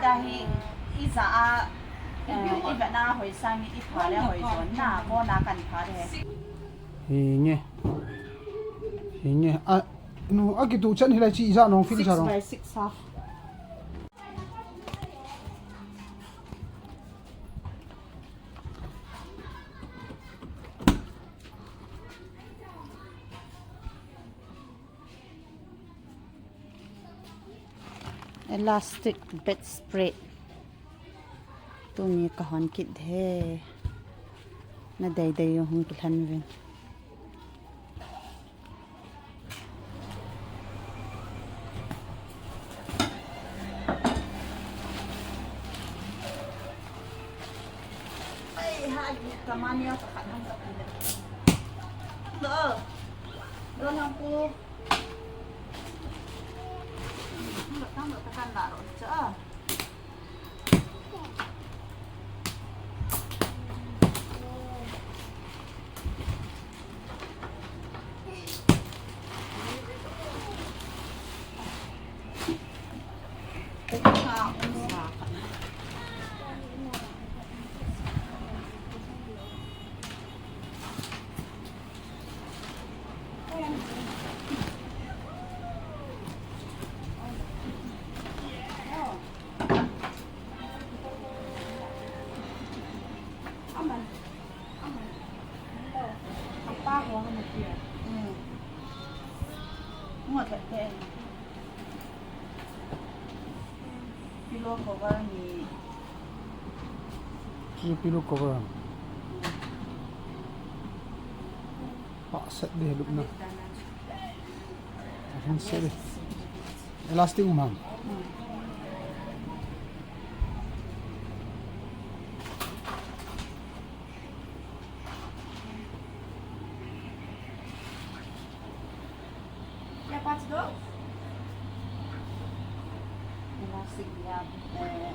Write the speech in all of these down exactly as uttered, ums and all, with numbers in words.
Tahi, ija a, eh, ivetna hoi sang ni ipha le hoi jon na, bona kan pha le. Hinge. Hinge. A, nu, akitu chan hilai chi ija nong feel sa rong. Six by six half. Elastic bedspread. Tuni kahon kit e. Nadei dei hung kilhen vin. Ai, hai, tamani a ka khan hang ka pile. Do. Do nang pu. Hang ka tang ka kan la ro cha. Pillow cover ni. Chu pillow cover. Pa set de lupna. Ahin set de. Elastic um ham. Kya पाँच दो? Elastic दिया, eh,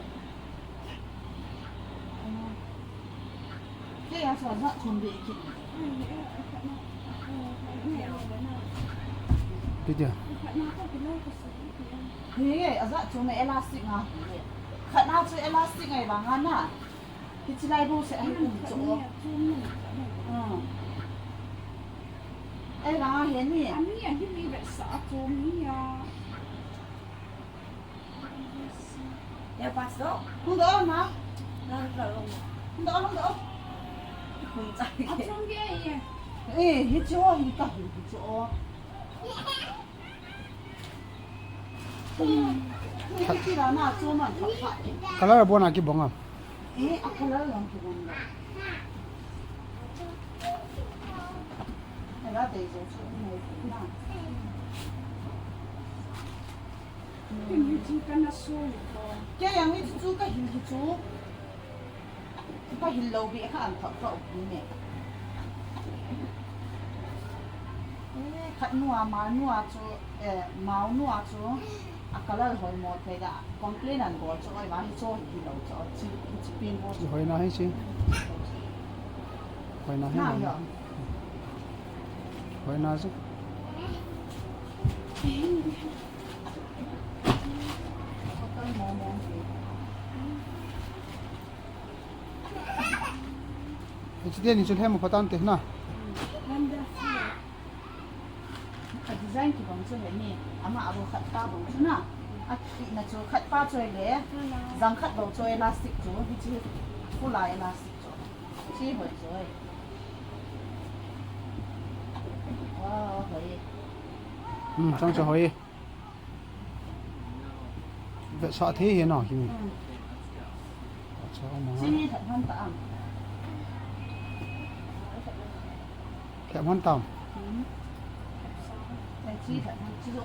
Kya sa za chun de ki. Kya? He, aza chun elastic nga he. Khat na chu elastic ngai ba nga na. Hichi lai bu se ai kum chu. Hmm. Ai ba nga he ni. Ani ani mi be sa chu ni ya. Ya pas do. Hung do na. Na ka lo. Hung do, hung do. Hung cha. A chom ke ye. Eh, hichu, hita hichu. Hichi la na chu man kha kha. Color bon a kibong a. Eh, a color lang kibong a. Ala dei jo chu ni na. Kei jong hichu chu kahil hichu. Kahil lou beh kha an thot thot ni ne. Eh, khat nua, ma nua chu, eh, mau nua chu. A color hoi mo thei da. Complain an bol chu, oi, ma hichu hilou chu. Chi, chi pin bo. Chi hoi na hichi. Hoi na hi. Na yo. Hoi na chu. Hichi teni chu lhem pha tante na. A design kibang chu he ni. Ama aro khat pa bang chu na. A kiti na chu khat pa chu le. Jang khat bang chu elastic chu. Hichi full a elastic chu. Chi hoi chu. Wow, hoi. Hmm, chang chu hoi. Vetsah thei hi na hi. Hmm. Acha, ama. Chi hi that hon ta am. That hon tam. Hmm. Chi that hon chi zo.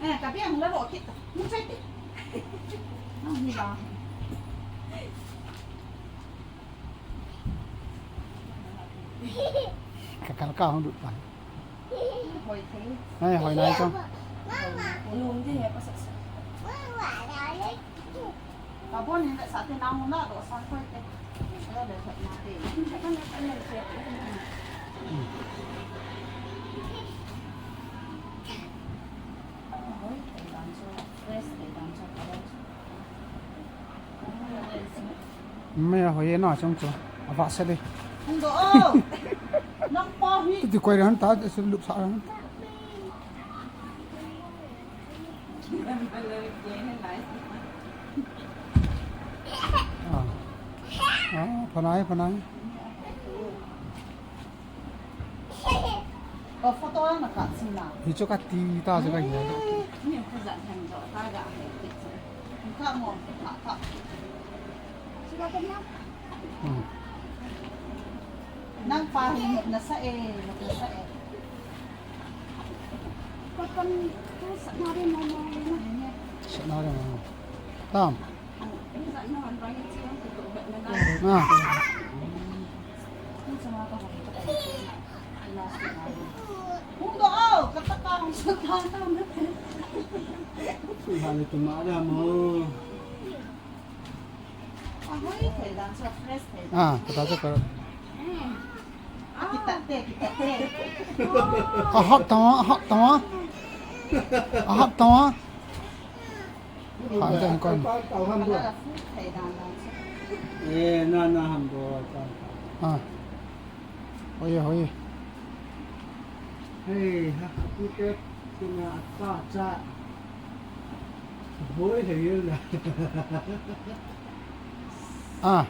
Eh, ka biang la ro kit. Mu chai ti. Nang hi ba. Ka kal ka hung lut pan. Hoi thei. Ai, hoi nai chong. Lum te he pa sak sak. Ka bon ni sa te nang na do sa hoi te. Ala le thot na te. Hoi te dan so, fresh te dan so, ka bon. Mai a hoi e na chang chu. A va se de. Hung do o. Nang pa hi. Ti koi ran ta, se lup sa ran ta. Ah. Ah, phanai, phanai. O, photo ang nakasin na. Hi chu kati ta chu ka hi. Ni khu zan han jo ta ga he ti chu. Ka mo, ka, ka. Chu ka na. Hmm. Nang pa hi nasa e, nasa e. Ka kan tu sa na re mo mo na. Sa na re mo. Tam. Ah. Ah, kata sa kar. Ahap tama, ahap tama. Ahap tama. Hah, jang kon. Eh, na, na, ham bo, ta. Ah. Hoi, hoi. Hey, ha, aku te, kena apa, cha. Hoi, hei, la. Ah.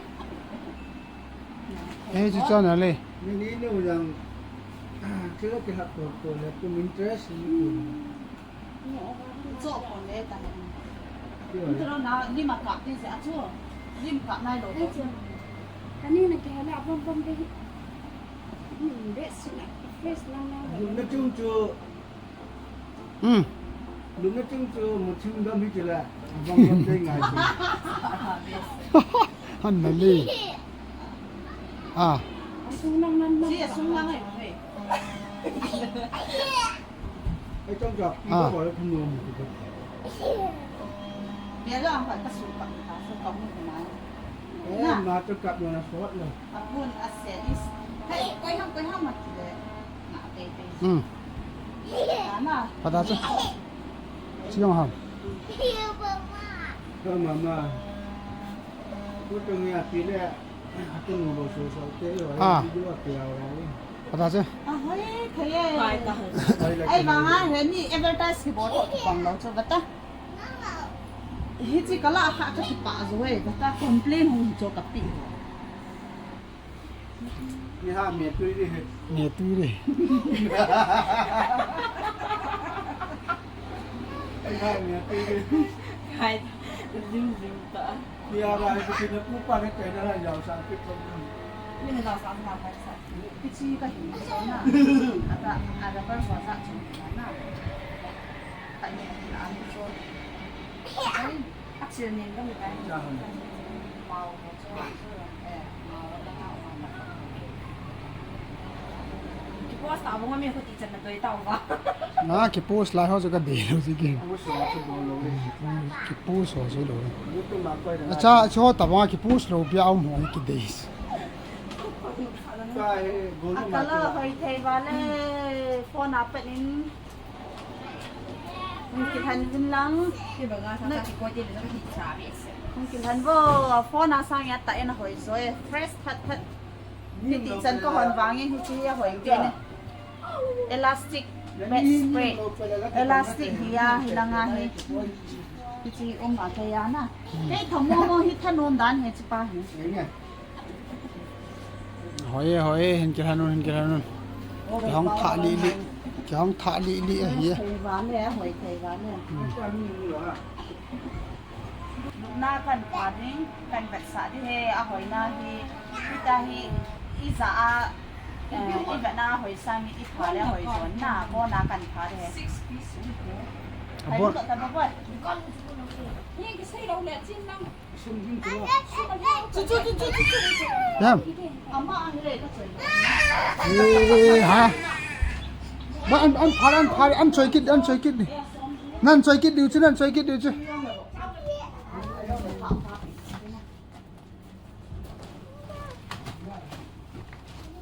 Eh, chu chon ale. Ni, ni, nu yang, ah, kila kila ko, ko, le, kum interest, ni, ko. Cho phone le ta. Ni to na, lim a kap ti se a chu. Lim kap nai lo. Kani na ke hala bom bom de. Hmm, best na. Fresh na na. Lum na chung chu. Hmm. Lum na chung chu, mu chung dam hi chu la. Bom bom de ngai chu. Han na le. Ah. Sung lang nan nan. Sung lang ai. Ai, trong trọc, ah. Có gọi là thằng người một cái. Bia la ang ka su ka, ka su ka mu na. Eh, na. Ma trong trọc là sốt rồi. Abun a se is. Hey, koi ham, koi ham ma ti le. Na te te. Hmm. Na, na. Pata chu. Chi yong ham. Ka mama. Ku chung ya pi le. Ah. Ata che. Ah, hoi, thei e. Ai, vang a, he ni advertise ki bol, ki bol lo chu bata. Hichi kala ha ka ki pa zo e, bata complain hung cho ka pi. Ni ha me tui ri he. Me tui ri. Ni ha me tui ri. Kai, zing zing ta. Ni ha ra, ni na ku pa ne kai na la yau sa pi ko. Ni na sa na kai sa. Kichi ka hin so na. Ata, ata pa so sa chu na. Ka ni na an so. Ai, a chil nen ka mi kai. Ja han. Mau mo so. Eh, mau na na. Kipost a bong a mi khuti chan na doi tau va. Na kipost lai ho chu ka dei lou si kin. Kipost ho chu lou. Acha, chu ho tabang a kipost lou pia um ho ki dei. A kala hoi thei va le, phone a pet in. Hung kilhen vin lang. Hung kilhen vo, phone a sang ya ta in a hoi zo e, fresh that that. Hiti chan ka hon vang in hiti a hoi te ne. Elastic bedspread. Elastic hi a, hi langa hi. Hiti um a te ya na. Kei thanom mo hi thanom dan he chi pa hi. Hoi e, hoi e, hin kilhen un, hin kilhen un. Kihong thah lih lih, kihong thah lih lih ahi e. Thei vale, hoi thei vale. Lupna kan pha ding, kan vetsah ding he, a hoina hi, hita hi, i ja a, eh, i vetna a hoi sang i pha le hoi jon na, bona kan pha ding he. Abon. Hai, lo ta ba boi. Ni kisei lo le chin lang. Yam. Eh, ha. Ba an, an phal, an phal, an choi kit, an choi kit ni. Nan choi kit diu chu, nan choi kit diu chu.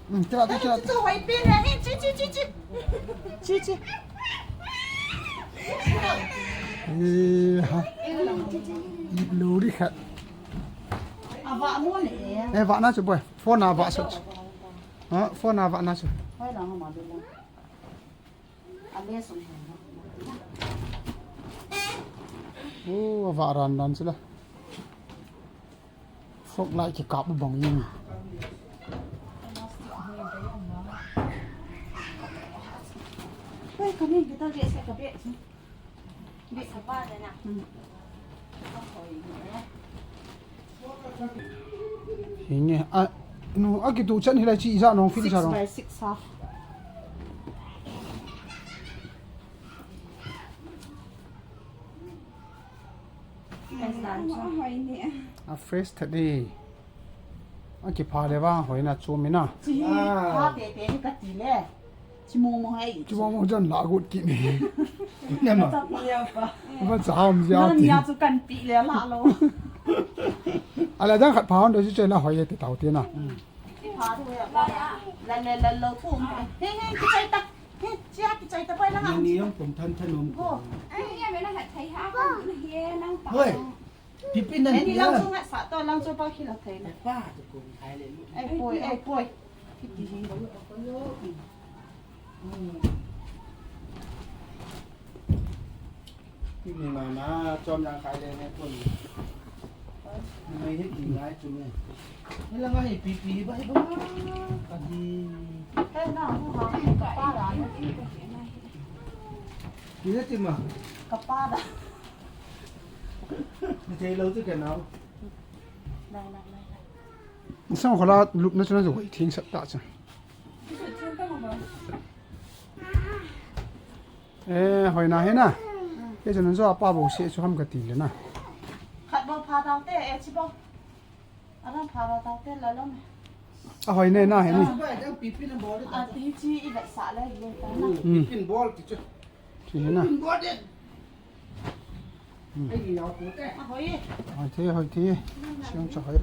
Hmm, kila, kila. Chu, chu, hoi pin he, chi, chi, chi, chi. Chi, chi. Eh, ha. Ip lou ri khat. Ava mo le. Eh, vah na chu boi. Phone a vah sah chu. Ha, phone a vah na chu. Hoi la ma de la. A le sum he. Oh, ava ran ran chu la. Fog light kikap bang in. Hoi, ka ni kita ge se ka be. Be sa pa de na. Hmm. Hinge, a, nu, a kitu chan hilai chi ija nong feel sa rong. Six by six half. A fresh that e. A kipha le vang hoi na chu mi na. Chi, ah, pha te te ni ka ti le. Chi mo mo hai. Chi mo mo jan la gut ki ni. Nema. Cha pi ya pa. Ba cha ham ja. Nan ti. Ya chu kan pi le la lo. Ala dang khat pha hon do chu che la hoi te tau te na. Pha thu ya pa. La le la lo thu. He he, ki chai ta. He, chia ki chai ta pai la. Ni ni yong kum than than nom. Go. Ai ya me na hat thai ha. He nang pa. Hoi. Pipi nan. Ei, ni lang chu ngat sa to, lang chu pa khi la thei na. Pa tu kum thai le. Ai poi, ai poi. Pipi hi. Pipi mama, chom yang khai le ne pon. Mai he ki ngai chu ne. Ni lang ai pipi ba he ba. Ka di. He na, hu ha. Pa la. Ni na ti ma. Ka pa da. Ni thei lo chu ka nau. Lai, lai, lai, lai. Sang khola lupna chu na chu hoi thing sat ta chu. Eh, hoi na he na. Ke chu nan jo pa bo se chu ham ka ti le na. Khat bo pha dau te, eh, chi bo. Aram pha dau te la lo me. A hoi ne na he ni. A ti chi i vet sa le le ta na. Hmm. Pin bol ti chu. Chi he na. Pin bol de. Hmm. Ai ni nau ko te. A hoi. Hoi the, hoi the. Siang cha hoi.